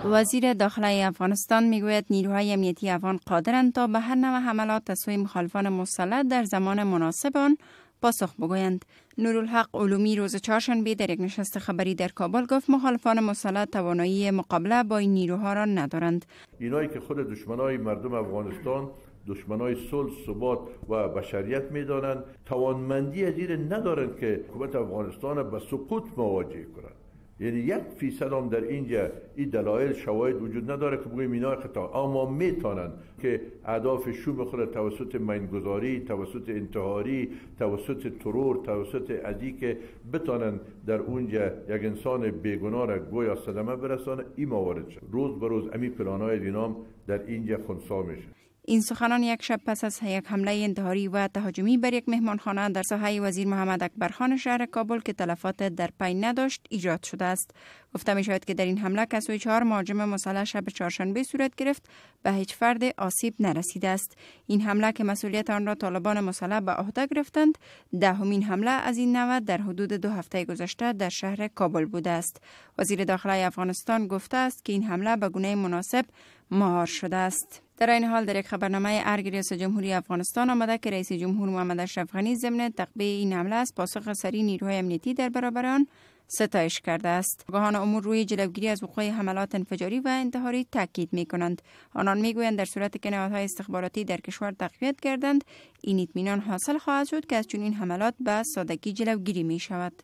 وزیر داخله افغانستان میگوید نیروهای امنیتی افغان قادرند تا به هر نوع حملات از سوی مخالفان مسلح در زمان مناسب آن پاسخ بگویند. نورالحق علومی روز چهارشنبه در یک نشست خبری در کابل گفت مخالفان مسلح توانایی مقابله با این نیروها را ندارند. اینایی که خود دشمنای مردم افغانستان، دشمنای صلح، ثبات و بشریت میدانند، توانمندی از ندارند که حکومت افغانستان به سقوط مواجه کنند. یعنی 1% هم در اینجا این دلایل شواهد وجود نداره که بگوییم اینا خطا، اما میتونن که اهداف شوم خود توسط مینگذاری، توسط انتحاری، توسط ترور، توسط ازی که بتانن در اونجا یک انسان بیگناه را گویا صدمه برسانه، این موارد شد. روز به روز امی پلانای دینام در اینجا خنثی میشه. این سخنان یک شب پس از یک حمله انتحاری و تهاجمی بر یک مهمانخانه در ساحه وزیر محمد اکبر خان شهر کابل که تلفات در پی نداشت ایجاد شده است. گفته می شود که در این حمله که سوی 4 مهاجم مسلح شب چهارشنبه صورت گرفت، به هیچ فرد آسیب نرسیده است. این حمله که مسئولیت آن را طالبان مسلح به عهده گرفتند، دهمین حمله از این نوع در حدود 2 هفته گذشته در شهر کابل بوده است. وزیر داخله افغانستان گفته است که این حمله به گونه مناسب مهار شده است. در این حال در یک خبرنامه ارگ ریاست جمهوری افغانستان آمده که رئیس جمهور محمد اشرف غنی ضمن تقبیح این حمله از پاسخ سریع نیروهای امنیتی در برابر آن ستایش کرده است. آگاهان امور روی جلوگیری از وقوع حملات انفجاری و انتحاری تاکید می کنند. آنان می گویند در صورت که نهادهای استخباراتی در کشور تقویت کردند، این اطمینان حاصل خواهد شد که از چنین حملات به سادگی جلوگیری می شود.